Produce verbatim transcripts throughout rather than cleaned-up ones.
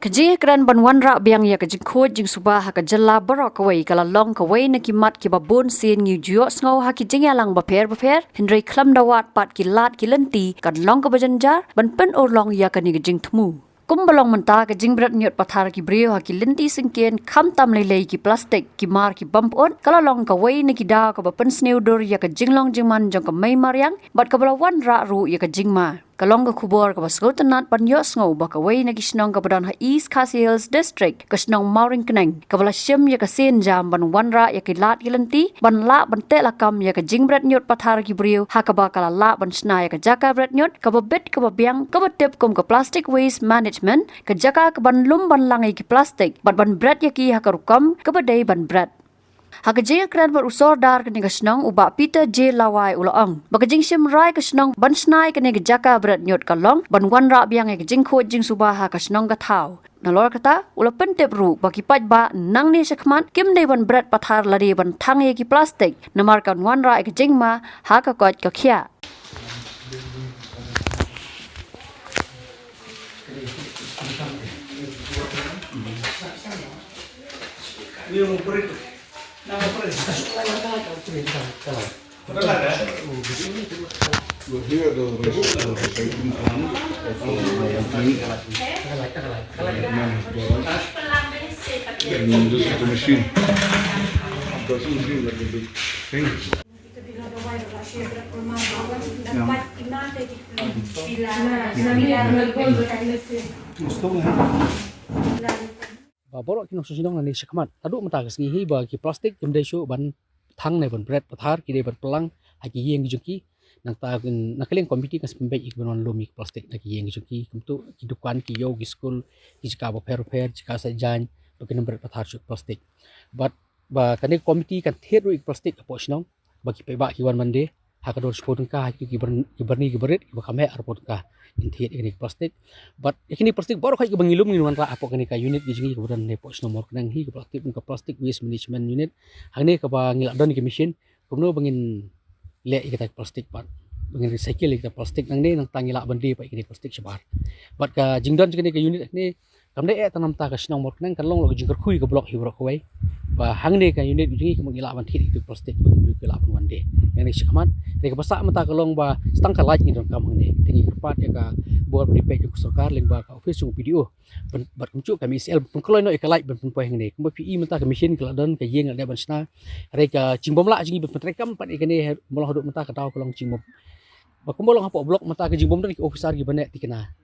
Jingkren ban wanrah biang ïa ka jingkhuid jingsuba ha ka jylla baroh kawei ka la long kawei na ki mat kiba bun sien ngi ju ïohsngew ha ki jingïalang bapher bapher, hynrei khlem da wad pat ki lad ki lynti kan long kaba jynjar ban pynurlong ïa kane ka jingthmu. Kumba long mynta, ka jingbret ñiut pathar ki briew ha ki lynti syngkien, khamtam lei lei ki plastik, ki mar ki bym pyut, ka la long kawei na ki daw kaba pynsniew dur ïa ka jinglong jingman jong ka mei mariang bad kaba la wanrah ruh ïa ka jingma. Ka long ka khubor kaba sngewtynnat ban ïohsngew ba kawei na ki shnong kaba don ha East Khasi Hills District, ka shnong Mawryngkneng, kaba la shim ïa ka sienjam ban wanrah ïa ki lad ki lynti ban lah ban tehlakam ïa ka jingbret ñiut pathar ki briew, ha kaba ka la lah ban shna ïa ka jaka bret ñiut kaba bit kaba biang, kaba tip kum ka plastic waste management, ka jaka kaban lum ban lang ïa ki plastik bad ban bret ïa ki ha ka rukom kaba dei ban bret. Ha ka jingïakren bad u sordar kane ka shnong, u Bah Peter J Lawai, u la ong ba ka jingshim rai ka shnong ban shna ïa kane ka jaka bret ñiut ka long ban wanrah biang ïa ka jingkhuid jingsuba ha ka shnong ka thaw. Nalor kata, u la pyntip ruh ba ki paidbah nangne shakhmat kim dei ban bret pathar lane ban thang ïa ki plastik, namar kan wanrah ïa ka jingma ha ka koit ka khiah. Ba baroh ki nongshong shnong nangne shakhmat, naduh mynta ka sngi hi ba ki plastik kim dei shuh ban thang ne ban bret pathar, ki dei ban pynlang ha ki ïing ki jong ki. Nangta kin, na ka liang komiti kan sa pynbeit ïa ki ban wan lum ïa ki plastik na ki ïing ki jong ki, kumta ki dukan, ki ïew, ki skul, ki jaka bapher bapher, jaka sait jaiñ, ba kin ym bret pathar shuh ki plastik. Bad ba kane ka komiti kan thied ruh ïa ki plastik hapoh shnong ba ki paidbah ki wan ban die ha ka dor shiphew tyngka, ha ki, ki bar-, ki barni ki barit kiba kham heh arphew tyngka. Kin thied ïa kine ki plastik. Bad ïa kine ki plastik baroh khoit kiba ngi lum ngin wanrah hapoh kane ka unit ki jong ngi kaba don hapoh shnong Mawryngkneng hi, ka plastik, ka Plastic Waste Management Unit. Hangne kaba ngi la don ïa ka machine kumno ba ngin leh ïa kita ki plastik pat, ba ngin recycle ïa kita ki plastik nangne, nangta ngi lah ban die pat ïa kine ki plastik shabar. Bad ka jingdon jong kane ka unit hangne kam dei eh tang namar ka shnong Mawryngkneng, kan long la ka jingkyrkhu ïa ka block hi baroh kawei ba hangne ka unit jong ngi ka mut ngi lah ban thied ïa ki plastik ba ki briew ki lah ban wan die. Nangne shakhmat, hynrei kaba sah mynta ka long ba tang ka light ngi donkam hangne. Te ngi kyrpad ïa ka bor ba dei peit jong ka sorkar lyngba ka office jong u P D O, bad kumjuh ka M E C L, pynkloi noh ïa ka light ban pynpoi hangne. Kumba phi i mynta ka machine ka la don, ka ïing la dep ban shna. Hynrei ka jingbym lah jong ngi ban pyntreikam pat ïa kane, mlong haduh mynta ka daw ka long jingbym, ba kumba long hapoh block mynta ka jingbym don ki officer kiba neh thikna.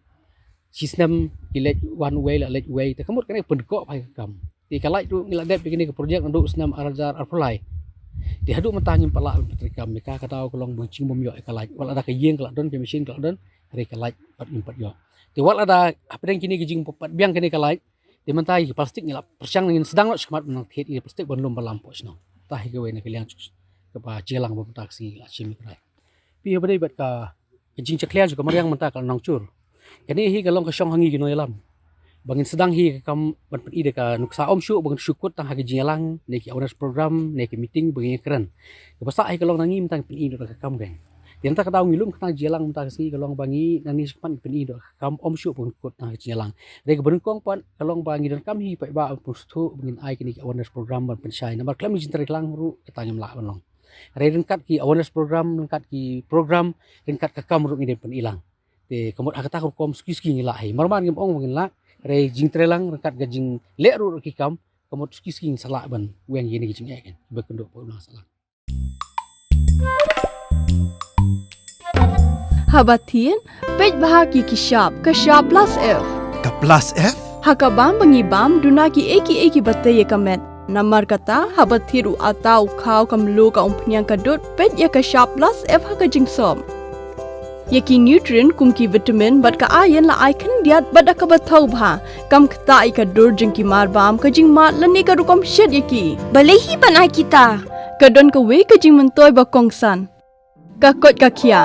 Shi snem ki leit wan uwei la leit uwei, te ka mut kane ka pyndkoh bha ïa ka kam. Te ka light ruh ngi la dep ïa kane ka project naduh snem ar hajar arphew lai. Te haduh mynta ngim pat lah ban pyntreikam ïa ka, ka daw ka long ba jingbym ïoh ïa ka light. Wat lada ka ïing ka la don, ka machine ka la don, hynrei ka light pat ngim pat ïoh. Te wat lada hapdeng kine ki jingpynpat biang kane ka light, te mynta ïa ki plastik ngi la pyrshang, ngin sdang noh shakhmat ban nang thied ïa ki plastik ban lum ba lam hapoh shnong. Te hi kawei na ka liang jong kaba jingïalang ba mynta ka sngi la shim ïa ka light. Phi, haba dei bad ka, ka jingjakhlia jong ka mariang mynta ka la nang jur. Kane hi ka long ka shong ha ngi ki nongïalam ba ngin sdang hi ka kam ban pyni da ka nuksa, ym shuh ba ngin shu kut tang ha ka jingïalang ne ki awareness program ne ki meeting ba ngin kren. Kaba sah hi ka long na ngi mynta ngin pyni da ka kam keiñ. Te mynta ka daw ngi lum kata jingïalang mynta ka sngi ka long ba ngi nangne shakhmat ngin pyni da ka kam, ym shuh ba ngin kut tang ha ka jingïalang. Hynrei kaba nyngkong pat ka long ba ngi donkam hi paidbah ban pynsngewthuh ba ngin ai kine ki awareness program ban pynshai, namar khlem jingtreilang ruh kata ngim lah ban long. Hynrei ryngkat ki awareness program, ryngkat ki program, ryngkat ka kam ruh ngi dei ban pyni lang. Te ka mut ha kata ka rukom suki suki ngi lah hi. Mar mar ngim ong ba ngin lah, hynrei jingtreilang ryngkat ka jingleh ruh ruh ki kam, ka mut suki suki ngi sa lah ban weng ïa kine ki jingeh keiñ ba kynduh hapoh u nang sahlang. Haba thied, peit bha ki ki shap, ka shap plus F. Ka plus F? Ha ka bam ba ngi bam, duna kiei kiei kiba tei ïa ka met. Namar kata, haba thied u atta, u khaw, ka mluh, ka umphniang, ka dud, peit ïa ka shap plus F ha ka jingsop. Ïa ki nutrient kum ki vitamin bad ka iron la ai khyndiat bad da kaba thaw bha. Kam ktah ïa ka dur jong ki mar bam, ka jingmad lane ka rukom shet ïa ki. Balei hi ban ai kita? Ka don kawei ka jingmyntoi ba kongsan. Ka koit ka khiah.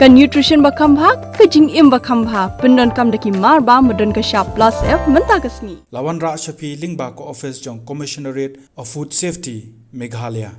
Ka nutrition ba kham bha, ka jingim ba kham bha. Pyndonkam da ki mar bam ba don ka shap plus F mynta ka sngi. La wanrah sha phi lyngba ka office jong Commissionerate of Food Safety, Meghalaya.